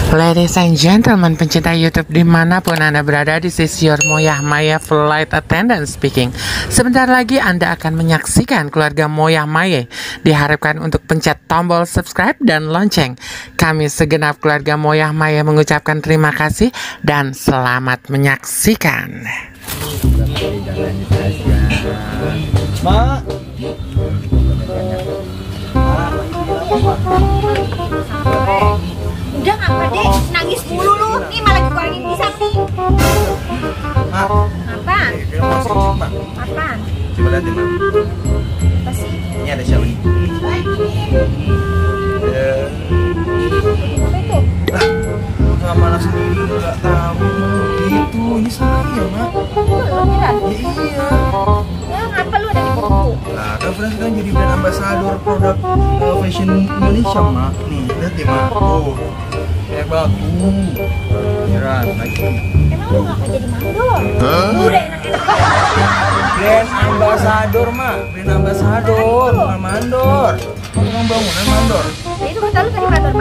Ladies and gentlemen, pencinta YouTube dimanapun Anda berada, this is your Moyah Maya Flight Attendant speaking. Sebentar lagi Anda akan menyaksikan keluarga Moyah Maya. Diharapkan untuk pencet tombol subscribe dan lonceng. Kami segenap keluarga Moyah Maya mengucapkan terima kasih dan selamat menyaksikan. Ma. Udah ngapa deh, nangis mulu lu. Nih malah digorengin pisang nih. Apaan? Apaan? Coba lihat Ma. Apa sih? Ini ada siapa nih? Apa itu? Sama anak sendiri nggak tahu. Itu ini saya Ma. Lu Miran? Iya. Ya ngapa lu ada di buku? Nah, kan Frans kan jadi brand ambassador produk fashion Indonesia Ma. Nih, lihat deh Ma. Tuh. Kayak baku. Miran lagi. Emang lu ngapa jadi mandor? Udah enak-enak. Brand ambassador Ma. Brand ambassador, bukan mandor. Orang bangunan mandor. Nah itu kata lu tadi mandor.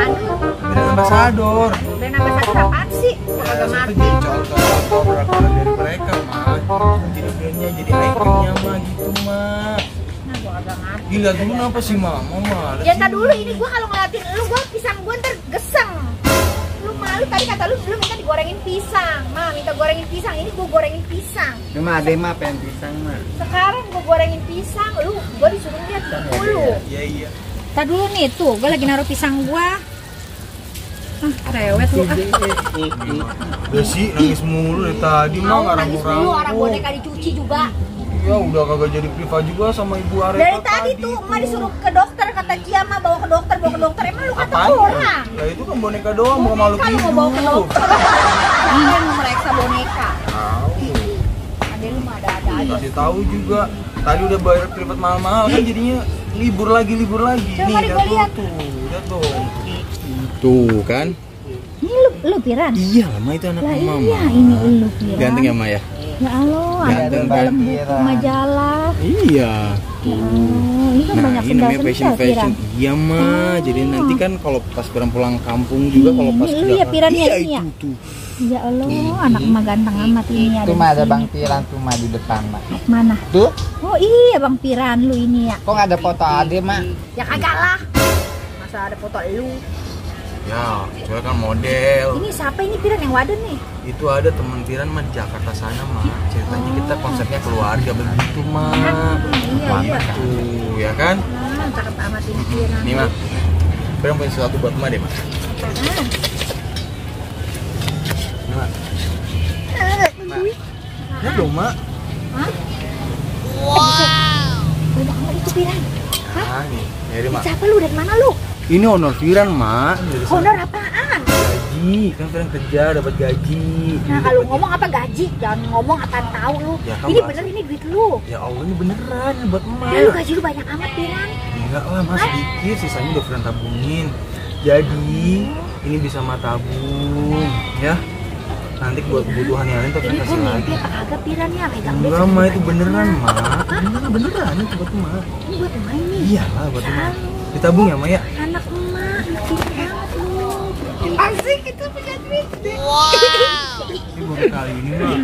Brand ambassador. Brand ambassador apaan sih? Gua kagak Itu ngerti. jadi contoh produk-produk dari mereka Ma. Jadi brandnya, jadi ikonnya Ma gitu Ma. Nah gua kagak ngerti. Gila dulu kenapa sih Mama? Ya ntar dulu ini gua kalau ngeliatin lu gua pisang gua ntar geseng. Lu malu tadi kata lu minta digorengin pisang. Ma minta gorengin pisang, ini gua gorengin pisang. Cuma ada mah pengen pisang mah. Sekarang gua gorengin pisang, gua disuruh lihat dulu. Iya. Tadi dulu nih tuh, gua lagi naruh pisang gua. Rewet lu. Udah sih nangis mulu dari tadi mah Mau nggak nangis dulu, orang boneka dicuci juga. Ya udah kagak jadi priva juga sama Ibu Areta Dari tadi tuh emak disuruh ke dokter, kata Cia mah bawa ke dokter. Emang lu kata Apaan? orang. Lah itu kan boneka doang, bukan makhluk Kalau mau bawa ke hidup. dokter. Dia yang memeriksa boneka. Tahu. Ada lu mah ada-ada aja. Kasih tahu juga. Tadi udah bayar privat mahal-mahal kan jadinya libur lagi. Coba mari gua lihat. tuh, lihat dong. Tuh kan? Ini lu Piran? Iya lama itu anak Lah mama. iya, ini lu Piran. Ganteng ya Ma ya? Ya Allah, ada Ganteng dalam buku Piran. majalah. Iya. Oh, ini kan Nah banyak ini namanya sendal-sendal fashion. Piran. Iya Ma. Jadi nanti kan kalau pas pulang kampung juga kalau pas Ini lu ya Piran ya, iya ini ya? itu tuh. Ya Allah, anak emak ganteng amat ini ada. Itu di mah ada sini. Bang Piran tuh mah di depan mah. Mana? Tuh, Oh iya Bang Piran lu ini ya. kok nggak ada foto Ade mah? Ya kagak lah. Masa ada foto lu. Ya, soalnya kan model. Ini siapa ini Piran yang waden nih? Itu ada teman Piran mah di Jakarta sana mah. Ceritanya kita konsepnya keluarga begitu mah. Iya. Tuh, ya kan? Nah, cakep amat ini Piran. Nih mah. Piran punya sesuatu buat Emak deh mah. Apaan? Nih mah. Ya dong mak. Hah? Banyak amat itu Piran. Hah? Ah nih, dari mak. Siapa lu? Dari mana lu? Ini honor Piran Ma. Dari sana. Honor apaan? Gaji, kan Piran kerja dapat gaji. Nah kalau ngomong apa gaji? Jangan ngomong apaan tahu lu. Ya, kan Ini bahasa. bener ini duit lu. Ya Allah ini beneran ini buat emak. Ya lu gaji lu banyak amat Piran. Enggak lah mas, sedikit sisanya udah Piran tabungin. Jadi ini bisa mak tabung, ya. Nanti buat kebutuhan yang lain tuh Ini Piran gua kasih mimpi lagi. apa kagak Piran ya? Megang duit Enggak sama mah itu banyak beneran amat. mak. Beneran itu buat emak. Ini buat emak ini. Iyalah buat emak. Ditabung ya mak ya. Anak emak, pintar banget lu. Asik itu punya duit. Ini baru kali ini mah.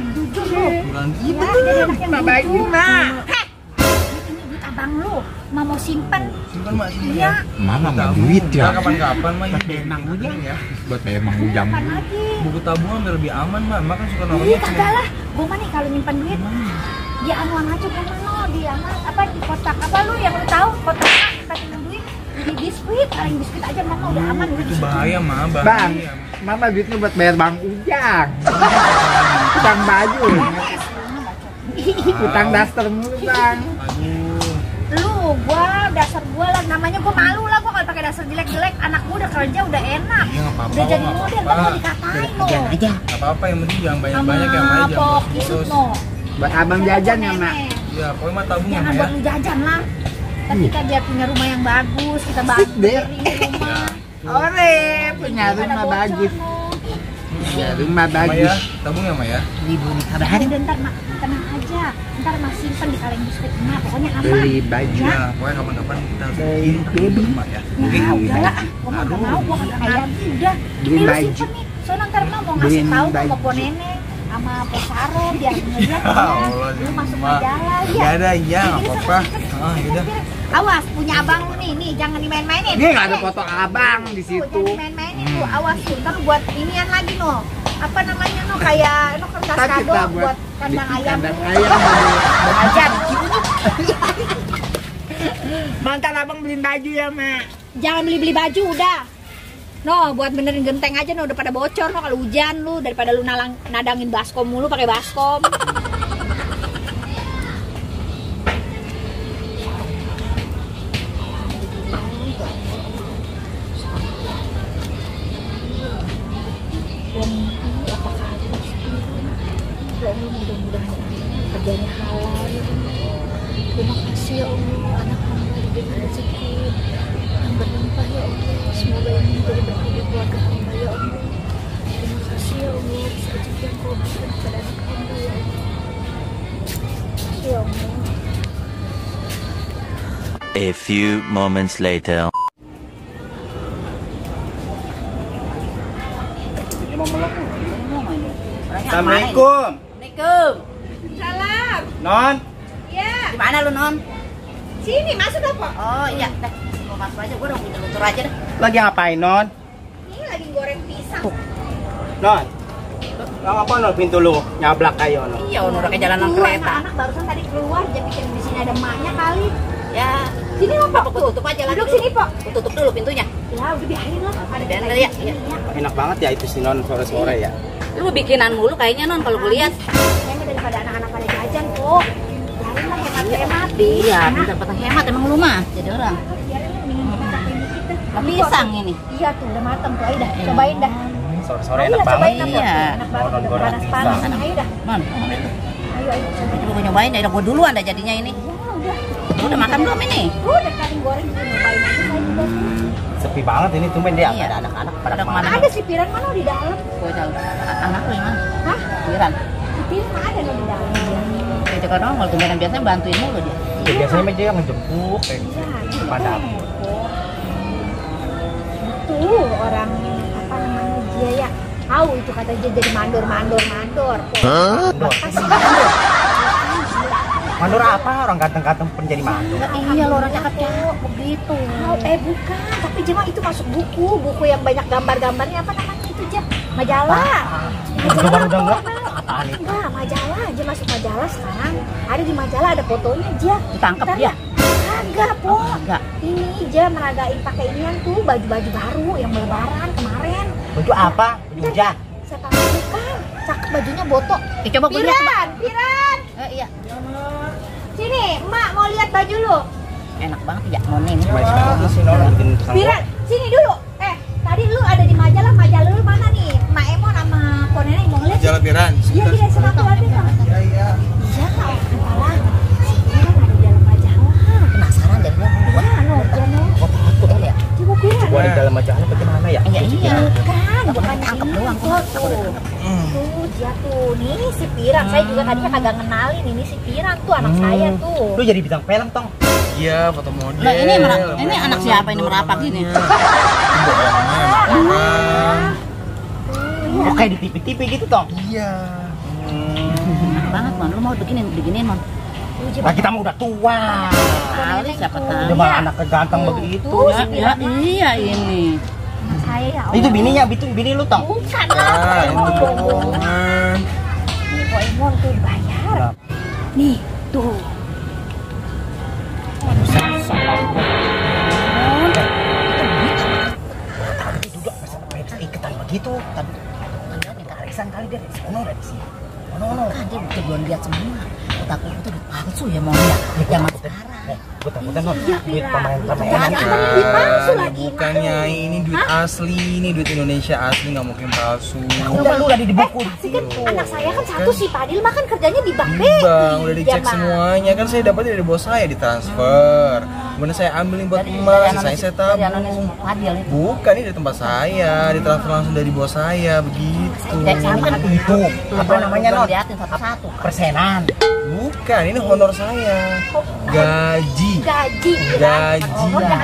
Bulan Ya, jadi anak yang baik mak. Heh, ini duit abang lu. Mama mau simpen. simpan mak simpan Iya. ya. Mama Tabung. mau duit ya. Ntar kapan-kapan mah ini Emang ujang ya. Buat emang ujang. Simpan lagi. Buku tabungan biar lebih aman mah. Emak kan suka Iya naruhnya kagak lah. Gua mah nih kalau nyimpan duit di anuan aja gua mah no, di apa di kotak apa lu yang lu tahu kotak kita simpen duit di biskuit, kaleng biskuit aja mama udah aman duit itu di situ. bahaya mah Bang, bahaya. Mama duitnya buat bayar Bang Ujang. Utang baju. Utang daster mulu Bang. Aduh. Lu gua dasar gua lah namanya gua malu lah gua kalau pakai dasar jelek-jelek anak gua udah kerja udah enak. Iya nggak apa-apa. Udah jadi nggak model apa-apa. mau dikatain lo. Aja. Nggak apa-apa yang penting jangan Sama banyak-banyak ya mah jangan pok isut boros-boros. no. Buat abang jajan ya Mak. Iya pokoknya mah tabung ya Jangan mah ya. buat lu jajan lah. Tapi kita biar punya rumah yang bagus, kita Asik deh. benerin rumah. Ore, punya Pada rumah bocor, bagus. no. Ya, rumah Maya, bagus. tabung ya Maya. Ribu nih Ada kabar. ntar mak, tenang aja. Ntar mas simpen di kaleng biskuit emak. Pokoknya aman. Beli baju. Ya, pokoknya kapan-kapan kita harus Baby. bikin ke Mak ya. Oke. Ya udahlah, gua mah nggak mau, gua nggak ngerti. Udah, Beli ini lu baju. simpen nih. Soalnya ntar mah mau ngasih Beli tahu sama baju. po nenek sama po Saren biar ngeliat Ya ya. Allah, Lu masuk Mak. majalah Ya ya. ada, iya, Ini nggak sana apa-apa. simpen. Ah, yaudah. Awas, punya abang lu nih, jangan dimain-mainin. Dia nggak ada foto abang di Tuh, situ. jangan dimain-mainin tuh, awas tuh. Ntar buat inian lagi no. Apa namanya no, kayak no kertas Ntar kado kita buat kandang bikin ayam. kandang ayam. Ajar. Mantan abang beliin baju ya, Mak. Jangan beli-beli baju udah. No, buat benerin genteng aja no, udah pada bocor no kalau hujan lu daripada lu nadangin baskom mulu pakai baskom. Kerjanya halal. Terima kasih ya Allah, anak hamba diberi rezeki yang berlimpah ya Allah. Semoga ini menjadi berkah di keluarga hamba ya Allah. Terima kasih ya Allah atas rezeki yang kau berikan kepada anak hamba ya Allah. Terima kasih ya Allah. A few moments later. Assalamualaikum. Assalamualaikum. Salam. Non. Ya. Di mana lu, Non? Sini masuk dong Pak. Oh iya, dah. Gua masuk aja, gua udah luntur aja dah. Lagi ngapain, Non? Ini lagi goreng pisang. Non. Lo apa non pintu lu nyablak kayo no? Iya, udah kayak jalanan Tuh, kereta. anak-anak barusan tadi keluar, dia pikir di sini ada emaknya kali. Ya, Sini loh Pak. apa gua tutup aja lah. Duduk sini Pak. Gua tutup dulu pintunya. Ya udah biarin lah. Ada Biarin lagi. ya, iya. Enak banget ya itu si non sore-sore ya. Lu bikinan mulu kayaknya, Non, kalau gua lihat. Kayaknya daripada anak-anak pada jajan kok. Biarin lah hemat-hemat. Iya, pintar patah hemat emang lu mah. Jadi orang. Biarin lah minum kita. Lah, pisang ini. Iya tuh udah matang tuh. Ayo dah, cobain dah. Sore-sore Ayo enak dah, banget. cobain dah, Pok. Iya. Enak banget Nonton udah goreng panas-panas. pisang. Ayo dah. Non, Ayo. lu gua nyobain dah. Gua duluan dah jadinya ini. Ya udah. Lu udah makan belum ini? Udah kali goreng juga nyobain aja saya juga. Sepi banget ini tumben dia. Iya. Ada anak-anak pada Ada kemana? kemana? Ada si Piran mana di dalam? Gua tahu. Anak lu yang mana? Hah? Piran. Si Piran ada loh di dalam. Itu kan orang kalau tumbenan biasanya bantuin mulu dia. Ya, biasanya dia yang ngejemput kayak gitu. Iya, Pada Betul orang apa namanya dia ya. Tahu itu kata dia jadi mandor. Kasih mandor. mandor apa orang ganteng-ganteng penjadi mandor? Iya lo orang cakep begitu. Bukan, tapi Jema itu masuk buku yang banyak gambar-gambarnya apa namanya itu Jema? Majalah. Udah baru udah enggak? Apaan itu? Enggak, majalah aja masuk majalah sekarang. Ada di majalah ada fotonya aja. Ditangkap Ntar dia? Kagak, Po. Enggak. Ini aja meragain pakai inian tuh baju-baju baru yang lebaran kemarin. Baju apa? Baju hujan. Saya tahu bukan. Cakep bajunya botok. Coba gua lihat. Piran. Iya. Sini, Emak mau lihat baju lu. Enak banget ya, Non ini. Cuma sekali sih non bikin pisang Piran, sini dulu. Tadi lu ada di majalah lu mana nih? Mak Emon sama Poneneng mau ngeliat? Jalan Piran. Iya, dia sana tuh ada sama. Iya. Iya, kalau kepala si Piran ada di dalam majalah. Penasaran deh gua. Iya, no, Jano. Gua takut Ya. Coba Piran. gua di dalam majalah bagaimana ya? Iya. Bukan, Takut bukan ditangkap ini. doang, Tuh, tuh, dia tuh. Nih si Piran. Saya juga tadinya kagak ngenalin. Ini si Piran tuh anak saya tuh. Lu jadi bintang film tong. Iya, foto model. Lah ini anak siapa ini merapak gini? Oh kayak di TV-TV gitu tong. Iya. Enak banget, Mon. Lu mau beginin, Mon. Nah kita mah udah tua. Kali siapa tahu. Udah mah anak keganteng begitu. Tuh, Ya, si Piran. iya ini. Anak saya ya. Itu bininya, itu bini lu tong. Bukan Ah, lah. itu bohongan. Nih, Ko Emon tuh dibayar. Nah. Nih, tuh. Tadi duduk masa iketan begitu. Tadi minta arisan kali dia dari sono dari sini. Kan dia belum lihat semua. Takut itu palsu ya, Mon ya. Zaman Gue takutan non, duit pemain-pemain. Duit palsu lagi. Bukan Nyai, ini duit asli, ini duit Indonesia asli, nggak mungkin palsu. Udah di buku. Sih kan anak saya kan satu si Padil mah kan kerjanya di bank BI. Bang, udah dicek Ya, Mak. semuanya kan saya dapat dari bos saya ditransfer. Kemudian saya ambil nih buat emas, sisanya saya tabung. Fadil itu. Bukan, ini dari tempat saya, ditransfer langsung dari bos saya, begitu. Ini kan Itu apa namanya non? Liatin satu-satu. Persenan. Bukan, ini honor saya. Gaji. Gaji.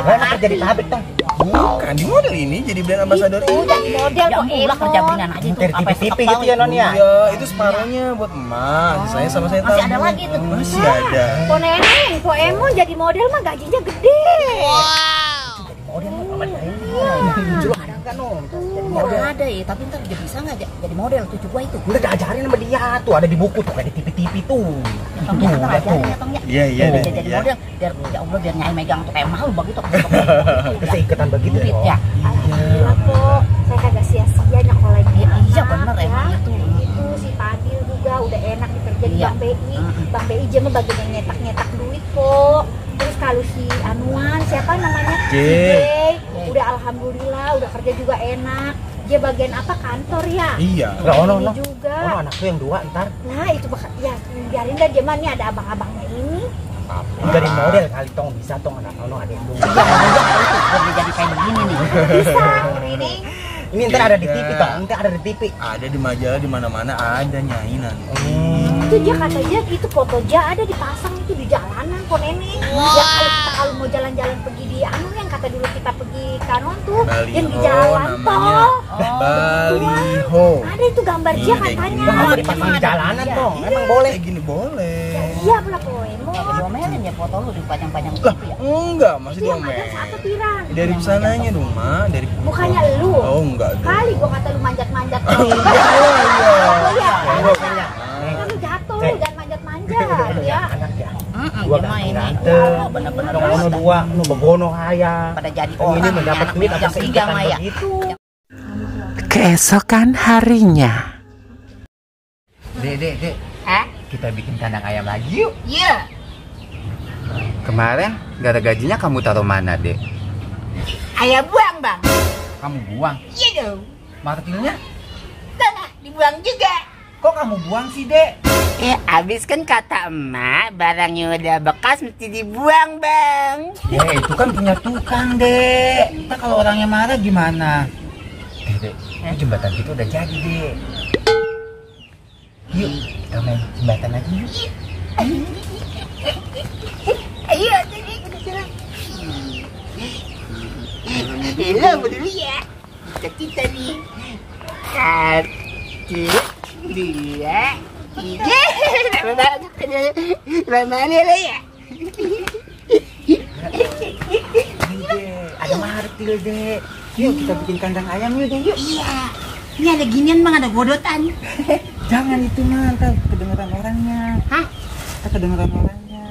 Enak kerja di pabrik tong. Bukan, di model ini jadi brand ambassador Itu ini. jadi model Ya kok udah kerja binan aja itu. Dari TV-TV gitu ya non ya. Iya, itu separuhnya buat emas, sisanya sama saya Masih tabung. ada lagi tuh. Masih ada. Po Neneng, Po Emon jadi model mah gajinya gede. Model apa ini? Jual ada enggak non? Jadi model. Model ada ya, tapi ntar dia bisa nggak jadi model cucu gua itu. Udah diajarin sama dia tuh, ada di buku tuh, kayak di TV-TV tuh. Tong ya, ntar ajarin ya Tong ya. Iya, iya, Dia iya. jadi model, biar ya Allah biar Nyai megang tuh kayak mahal begitu. Keseikatan begitu Duit ya. ya. Alhamdulillah Po, saya kagak sia-sia nyekolahnya. Iya bener emang itu. Itu si Padil juga udah enak dikerja di Iya. Bank BI. Bank BI dia mah bagian yang nyetak-nyetak duit Po. Terus kalau si Anuan siapa namanya? J. Udah alhamdulillah udah kerja juga enak. Dia bagian apa kantor ya? Iya. Enggak ono Ini no. juga. Ono anak tuh yang dua ntar. Nah itu ya biarin dah dia mah nih ada abang-abangnya ini. Dari model kali tong bisa tong anak ono ada yang dua. Biar dia jadi kayak begini nih. Bisa ini. Ini ntar ada di TV tong, ntar ada di TV. Ada di majalah di mana-mana ada Nyai nanti. Itu dia kata dia itu foto dia ada dipasang itu di jalanan Po Neneng. Ya kalau mau jalan-jalan pergi di anu yang kata dulu kita pergi kanon tuh yang di Baliho jalan namanya. tol. Baliho. Ada itu gambar dia Iya, kayak katanya. gini. Kenapa dipasang di jalanan tong? Emang boleh. Kayak gini boleh. Iya pula Po Emon. Diomelin ya foto lu dipajang-pajang Lah, gitu ya. enggak, masih Itu yang diomelin. manjat satu pirang. Dari pesananya dong, Ma, dari Mukanya lu. Oh, enggak dong. Kali gua kata lu manjat-manjat. Iya, iya. Enggak Pokoknya. Kan lu jatuh lu jangan manjat-manjat ya. Anak ya. Dia Gua mah ini. ganteng. Bener-bener Dong ono dua, nu begono haya. pada jadi Yang ini orang. mendapat duit atas yang tiga keikatan mah ya. begitu. Keesokan harinya. Dek. Hah? Kita bikin kandang ayam lagi yuk. Iya. Kemarin gak ada gajinya kamu taruh mana, Dek? Ayah buang bang. Kamu buang. Iya dong. Martilnya Tanah dibuang juga. kok kamu buang sih, Dek? Abis kan kata emak barangnya udah bekas mesti dibuang bang. Ya, itu kan punya tukang, Dek. Ntar kalau orangnya marah gimana? Dek, ini jembatan kita udah jadi, Dek. Yuk, kita main jembatan lagi yuk. Ayo tadi udah jalan. Hello dulu ya. Kita nih. 1, 2, 3. Mana lah ya? Ada martil, Dek. Yuk kita bikin kandang ayam yuk, Dek. Yuk. Iya. Ini ada ginian bang, ada godotan. Jangan itu, mah, ntar kedengeran orangnya. Hah? Ntar kedengeran orangnya.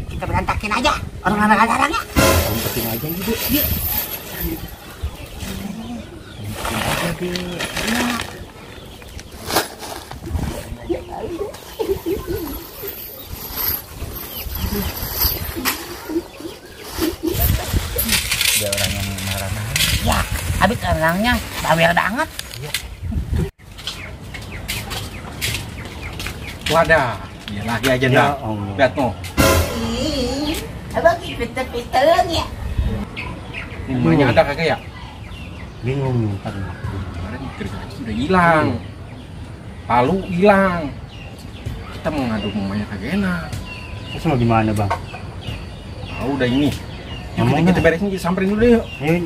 Kita berantakin aja. Orang-orang ya. Umpetin aja yuk, Dek. Yuk. Aja, Dek. Dia orang yang marah-marah. Ya, habis orangnya bawel banget. Wadah, dia lagi aja dah. Lihat no. Abang pinter-pinteran ya. Nimanya ada kagak ya? Bingung nih. Kemarin gergaji sudah hilang. Palu hilang. Kita mau ngadu mamanya kagak enak. Terus mau gimana, Bang? Ah, udah ini. Yuk, Ngomongnya. kita beresin, kita samperin dulu deh yuk.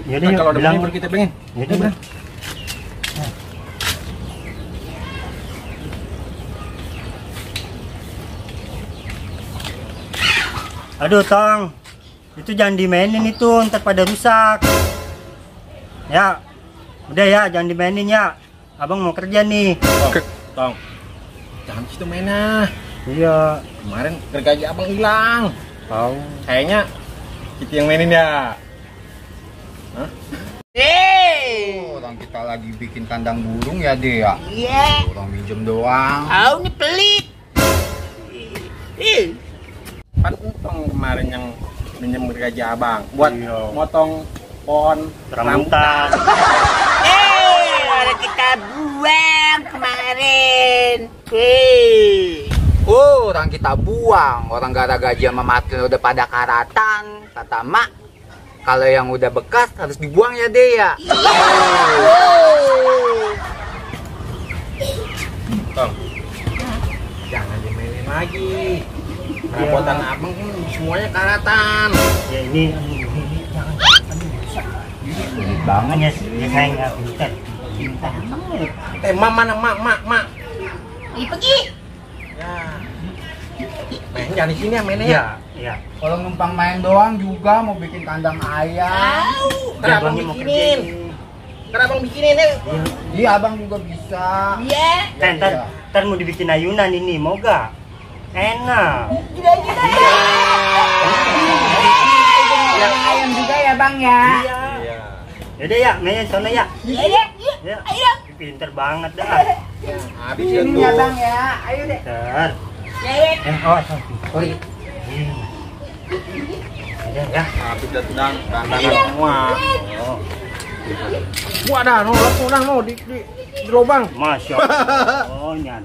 Ya Ntar kalau ada baru kita pengen. Ya udah. Aduh, Tong. Itu jangan dimainin itu, ntar pada rusak. Ya. Udah ya, jangan dimainin ya. Abang mau kerja nih. Tong. Jangan situ mainnya. Iya. Kemarin gergaji abang hilang. Tahu. Kayaknya kita yang mainin ya. Orang kita lagi bikin kandang burung ya, Dek ya. Iya. Orang minjem doang. Kau nih pelit. Kan Utong kemarin kemarin yang minjem gaji abang buat Iya. motong pohon Rambutan. Udah kita buang kemarin. Hei. Orang kita buang, orang gara gaji sama Martin udah pada karatan. Kata mak, kalau yang udah bekas harus dibuang ya deh ya. Tong, jangan dimainin lagi. Perabotan abang kan semuanya karatan. Ya ini jangan. Banget ya saya nggak pintar. Mak mana mak. Pergi. Ya. Main jangan di sini ya mainnya ya. Iya, iya. Kalau numpang main doang juga mau bikin kandang ayam. Ntar abang Abangnya mau bikinin. kerjain. Ntar abang bikinin ya. Iya abang juga bisa. Iya. Ntar mau dibikin ayunan ini, mau gak? Enak. Gila-gila ya. Ayam juga ya bang ya. Iya. Yaudah ya, main sana ya. Iya. Ya. Ayo. Pinter banget dah. Habis ya Ini ya tuh. bang ya. Ayo deh. Ntar. Iya. Oh, sorry. Ada ya. Habis dah tudang kandangan semua. Wah dah, no, langsung dah, no, di lubang. Masya Allah. Oh, nyat.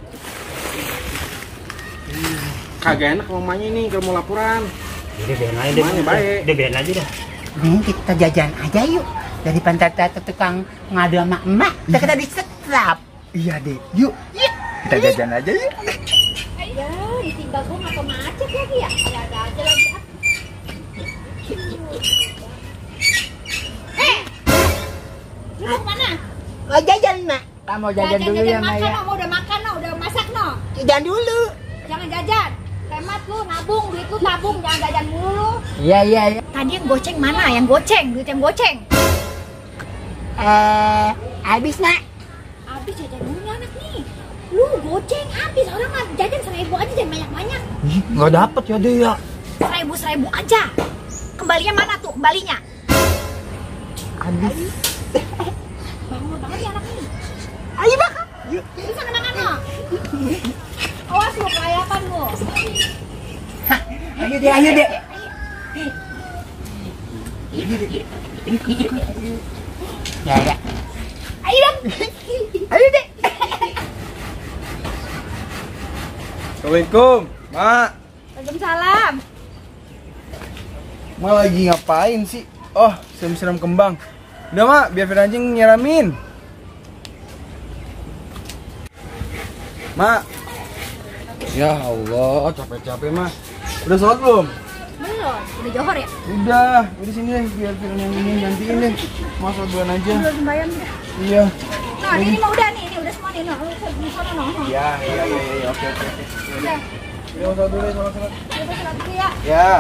Kagak enak mamanya nih kalau mau laporan. Udah biarin aja deh. Mamanya baik. Udah biarin aja dah. Ini kita jajan aja yuk. Dari pantat tukang ngadu sama emak. Kita disetrap. Iya deh. Yuk. Kita jajan aja yuk. Ya, ditinggal gua ngapa macet lagi ya? Ada aja lagi. Lu mau kemana? Mau jajan mak. Kita mau jajan dulu ya makan, Maya. no. Udah makan, no. Udah masak, no. Jajan dulu. Jangan jajan. Hemat lu, nabung, duit lu tabung, jangan jajan mulu lu. Iya. Tadi yang goceng mana? Yang goceng, duit yang goceng. Habis nak. Habis jajan dulu nih anak nih. Lu goceng habis, orang mah jajan 1.000 aja, jangan banyak-banyak. Nggak dapet ya deh ya. 1.000 aja. Kembalinya mana tuh? Kembalinya. Habis. Bangun banget ya anak nih. Ayo makan. Bisa makan no. Awas lu kelayapan lu. Ayo deh. Ya. Ayo dong. Ayo deh. Assalamualaikum, Mak. Waalaikumsalam. Mak lagi ngapain sih? Oh, siram-siram kembang. Udah, Mak, biar Firanjing nyiramin. Mak. Ya Allah, capek-capek, Mak. Udah sholat belum? Belum, udah johor ya? Udah sini deh, biar Firan yang ini gantiin deh. Mas sholat duluan aja. Udah sembahyang udah. Iya. Nah, ini mah udah nih, ini udah semua nih. Nah, lu di sana no. Iya, oke. Udah. Ya, sholat dulu, sholat. Udah sholat dulu ya. Ya.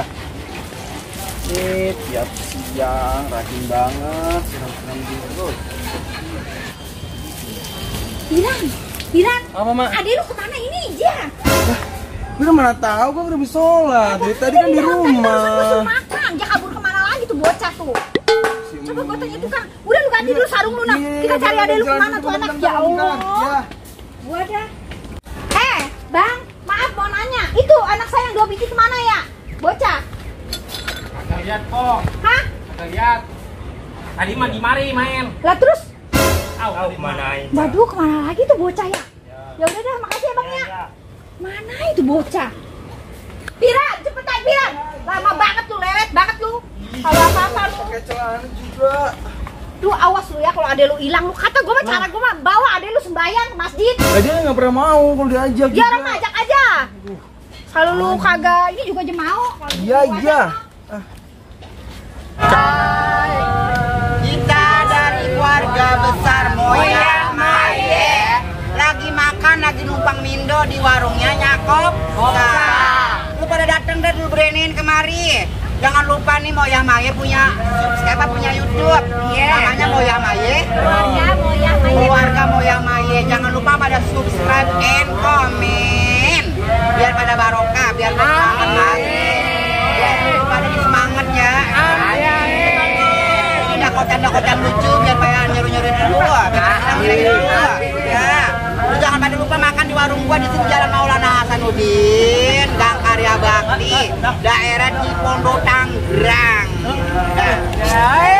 Nih, tiap siang rajin banget siram-siram dulu. Bilang. Apa, Mak? Adek lu kemana ini aja? Gue udah mana tahu, gue udah habis sholat. Dari tadi kan di Suruh rumah. makan, dia kabur kemana lagi tuh bocah tuh. Coba gue tanya tuh Kang, udah lu ganti dulu sarung lu nak. Kita cari adek lu kemana tuh anak, ya Allah. Gua dah. Bang, maaf mau nanya, itu anak saya yang 2 biji kemana ya? Bocah. Kagak lihat kok. Hah? Kagak lihat. Tadi mah di mari main. Lah terus? Tahu manain. Waduh, kemana lagi tuh bocah ya? Ya udah dah, makasih ya Bang ya. Mana itu bocah? Piran, cepetan Piran. Lama banget tuh, lelet banget lu. Kalau apa-apa lu. Pakai celana juga. Lu awas lu ya kalau adek lu hilang. Lu kata gua mah cara gua mah bawa adek lu sembahyang ke masjid. Nah, dia nggak pernah mau kalau diajak. Ya orang mah ajak aja. Kalau lu kagak ini juga aja mau. Kalau Iya. lu ajak mah. Kita dari keluarga besar Moya Maye lagi makan, lagi numpang mindo di warungnya Nyakop. Lu pada dateng deh dulu berenin kemari. Jangan lupa nih Moya Maye punya YouTube. Namanya Moya Maye. Keluarga Moya Maye. Jangan lupa pada subscribe and komen. Biar pada barokah, biar bersemangat lagi. Biar pada semangat ya. Dakotan lucu biar pada nyuruh-nyuruh dulu. Ya. Lu jangan pada lupa makan di warung gua di sini Jalan Maulana Hasanuddin, Gang Karya Bakti. di daerah Cipondo Tangerang. Nah,